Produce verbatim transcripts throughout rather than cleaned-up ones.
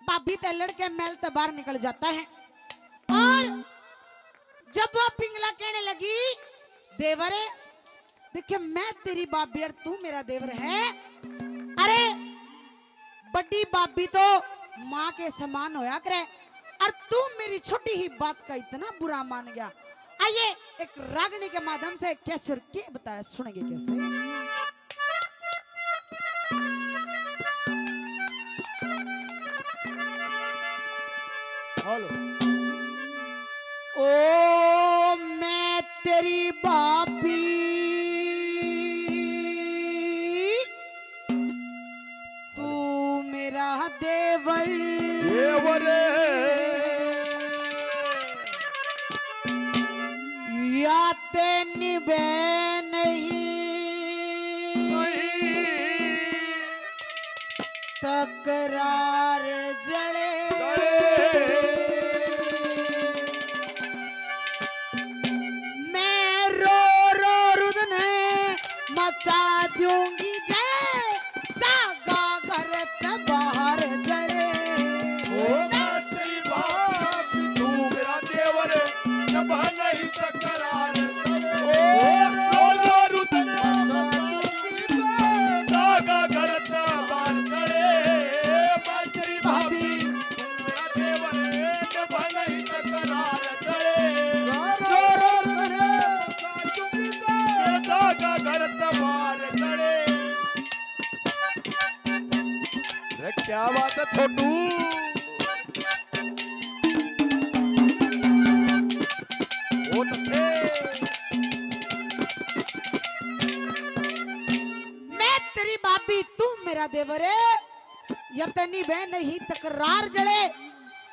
भाभी ते लड़के महल ते बाहर निकल जाता है। और जब वो पिंगला कहने लगी, देवर, देखिए, मैं तेरी भाभी और तू मेरा देवर है। अरे, बड़ी भाभी तो माँ के समान होया करे, और तू मेरी छोटी ही बात का इतना बुरा मान गया। आइए, एक रागनी के माध्यम से कैसे और के बताया, सुनेंगे कैसे। हेलो। ओ मैं तेरी भाभी, तू मेरा देवर। देवर। या ते निभे नहीं। नहीं। तकरार जले। जले। मैं रो रो रुदन मचा दूंगी जय, जागा घर ते बाहर जले। ओ मैं तेरी भाभी, तू मेरा देवर, जब नहीं तकरार जले। ओ रो रो रुदन मचा दूंगी जय, जागा घर ते बाहर जले। मैं तेरी भाभी, तू मेरा देवर, जब नहीं तकरार जले। रो रो रुदन मचा दूंगी जय, जागा घर ते बाहर जले। अरे क्या बात है छोटू। बहुत अच्छे। मैं तेरी भाभी, तू मेरा देवर है, या ते निभे नहीं तकरार जले,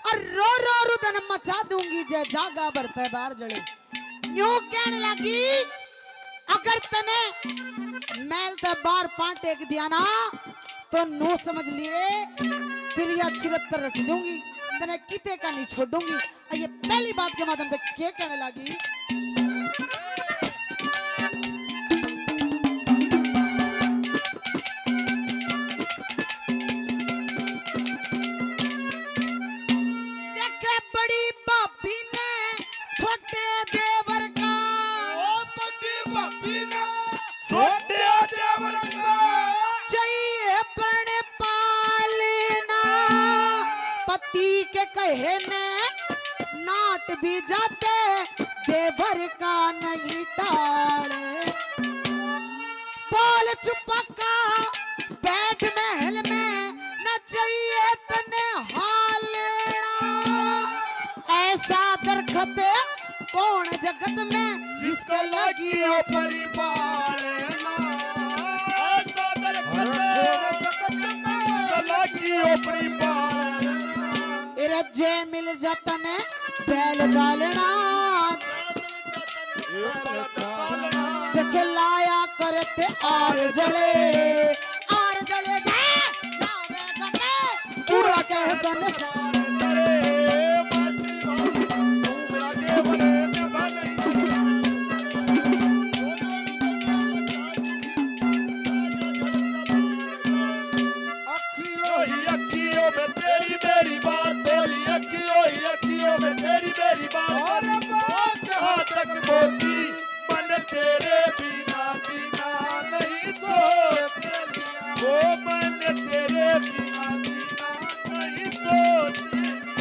और रो रो रुदन मचा दूंगी जय, जागा घर ते बाहर जले। न्यू कहने लगी, अगर तने महल ते बाहर पांव टेक दिया ना, तो न्यू समझ लिए, तेरी अच्छी रत्तर रच दूंगी, तने किते का नहीं छोड़ूंगी। ये पहली बात के माध्यम से के कहने लगी। देखे बड़ी भाभी ने छोटे देवर का। ओ बड़ी भाभी ने छोटे देवर का। चाहिए बड़े पालना। पति के कहे ने नाट भी जाते, देवर का नहीं टाले। बोल चुपका बैठ महल में, न चाहिए तने हालना। ऐसा दरखत कौन जगत में जिसका लगी हो परिपालना। ऐसा दरखत कौन जगत में जिसका लगी हो परिपालना। इरे जे मिल जा तने बैल चालना। देख लाया करते आर जले, आर जले जे लावे गते, पूरा कह संसार जले। अखियों ही अखियों में तेरी मेरी बात, तेरी अखियों ही अखियों में तेरी मेरी बात। और बात कहाँ तक पहुंची, मन तेरे बिना जीना नहीं सोच लिया। ओ मन तेरे बिना जीना नहीं सोच लिया।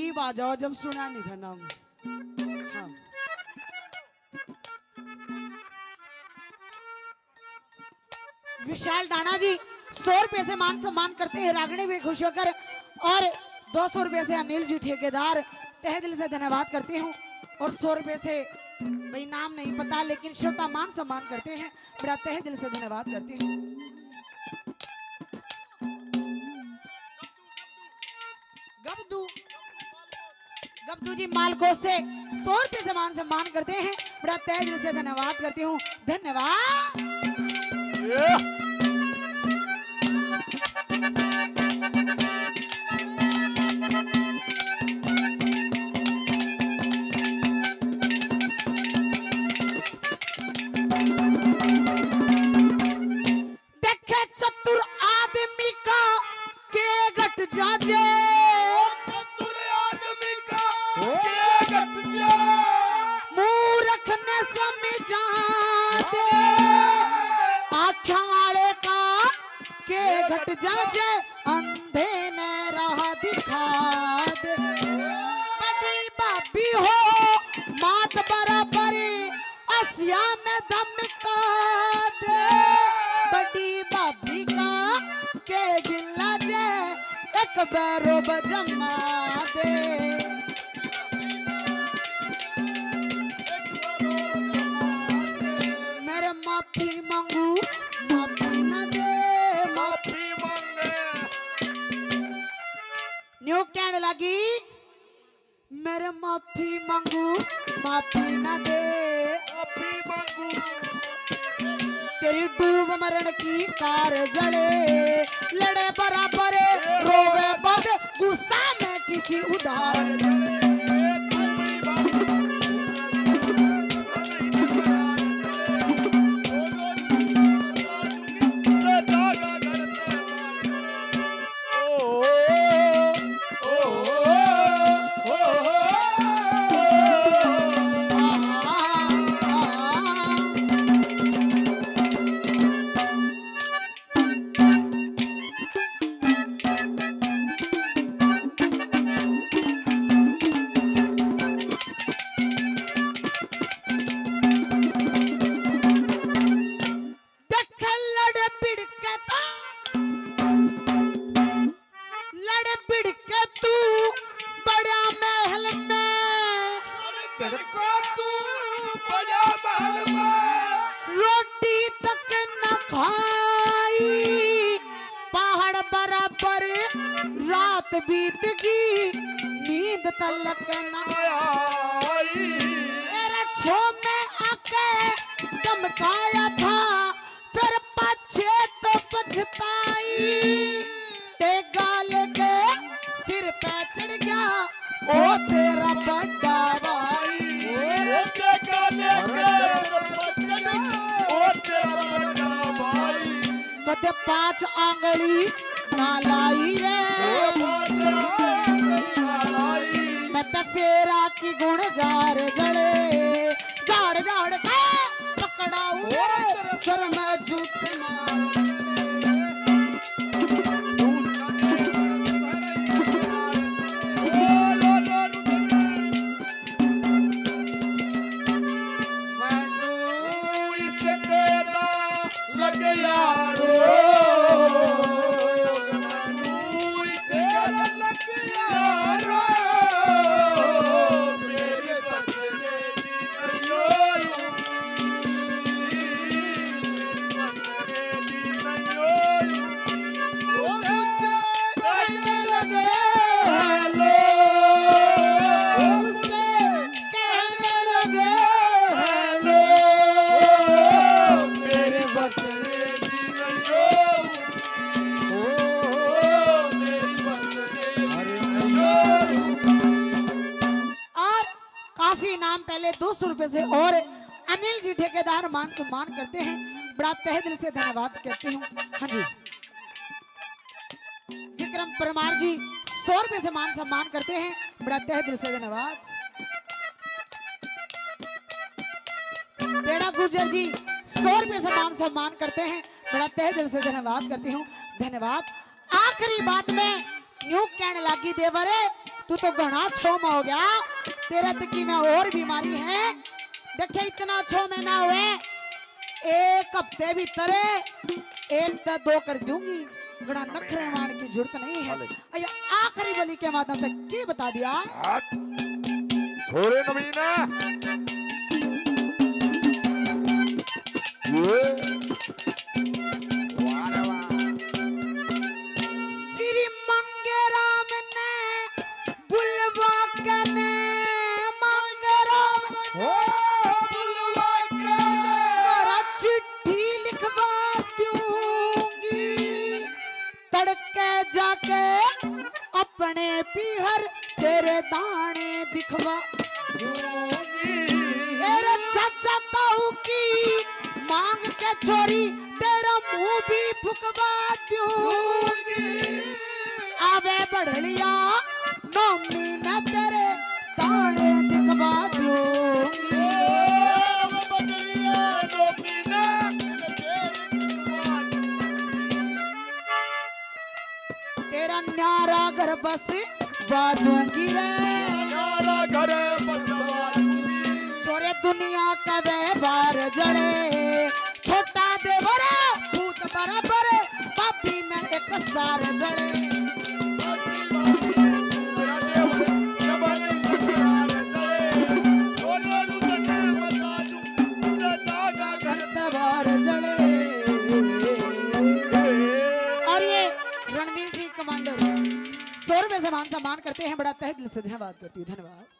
ईब आ जाओ, जब सुना नहीं था नाम। हाँ। विशाल डाणा जी सौ रुपए से मान सम्मान करते हैं, रागणी भी खुश होकर, और दो सौ रुपए से अनिल जी ठेकेदार, तहे दिल से धन्यवाद करती हूँ। और सौ रुपए से भाई नाम नहीं पता, लेकिन श्रोता मान सम्मान करते हैं, बड़ा तहे दिल से धन्यवाद करती हूँ। गबदू, गबदू जी मालकोस से सौ रुपए से मान सम्मान करते हैं, बड़ा तहे दिल से धन्यवाद करती हूँ, धन्यवाद। ये। जाजे। ओ चतुर आदमी का के घट जा। मूर्ख ने समझा दे। आँख्या वाले का के घट जाजे। अंधे ने राह दिखा दे। बड़ी भाभी हो मात बराबर, आसिया में धमका दे। बड़ी भाभी का के गिला जे, एक बैरो बजमा दे। मेरे माफी मांगू, माफी ना दे, माफी मांगे। न्यू कहने लगी, मेरे माफी मांगू, माफी ना दे। माफी मांगू। तेरी डूब मरण की कार जले, लड़े बराबर, रोवे बद, गुस्सा में किसी उधार जले। देख लड़ भिड़ के तो, लड़ भिड़ के तू बड़ा महल में, लड़ भिड़ के तू बड़ा महल में, रोटी तक न खाई, पहाड़ बराबर रात बीत गई, नींद तलक न आई। तेरा छो में आके धमकाया था, फिर पाछे तो पछताई। ते गाल के सिर पे चढ़ गया, ओ तेरा बड़ा भाई। ओ ते गाल के सिर पे चढ़ गया, ओ तेरा बड़ा भाई। कदे पांच आंगली ना लाई रे। मैं तो फेरा की गुणगार जले, झाड़ झाड़ के पकड़ाऊ रे, सर में जूत मार। मैनू इसके दा लग यारो, मैनू इसके दा लग यारो, मेरे बचने की नहीं होई। वो मुझसे कहने लगे, "हेलो।" मुझसे कहने लगे, "हेलो।" मेरी बचने दी नहीं हो। ओ, मेरी बचने दी नहीं हो। और काफी इनाम पहले दो सौ रुपए से और अनिल जी ठेकेदार मान सम्मान करते हैं, बड़ा तहे दिल से धन्यवाद करते हूँ। हाँ जी, विक्रम परमार जी सौ रुपए से मान सम्मान करते हैं, बड़ा तहे दिल से धन्यवाद। बेड़ा गुर्जर जी सौ रुपए से मान सम्मान करते हैं, बड़ा तहे दिल से धन्यवाद करती हूँ, धन्यवाद। आखिरी बात में न्यू कहने लागी, देवर, तू तो घणा छो में हो गया, तेरे तकी में और बीमारी है। देखे, इतना छो में ना हुए, एक हफ्ते भीतर एक तो दो कर दूंगी, घणा नखरे मारने की जरूरत नहीं है। भले। अरे, आखिरी बोली के माध्यम से की बता दिया? हट। छोरे नवीन। ये। वाह रे वाह। श्री मांगेराम ने बुलवा के ने, मांगेराम हो बुलवा के ने। और चिट्ठी लिखवा दूंगी। तड़के जाके अपने पीहर तेरे दाने दिखवा दूंगी। तेरे चाचा ताऊ की मांग के छोरी तेरा मुंह भी फुकवा दूंगी। आ वे बढ़लिया नोमी न तेरे ताने दिखवा दूंगी। ए, वे बढ़लिया नोमी न तेरे दिखवा दूंगी। तेरा न्यारा घर बसवा दूंगी रे। न्यारा घर बसवा दूंगी। जोरे दुनिया का व्यवहार जड़े, छोटा देवर भूत बराबर, भाभी ने एक सार जड़े। और ये रणवीर जी कमांडर सौ रुपए से मान सम्मान करते हैं, बड़ा तहे दिल से धन्यवाद करती हूँ, धन्यवाद।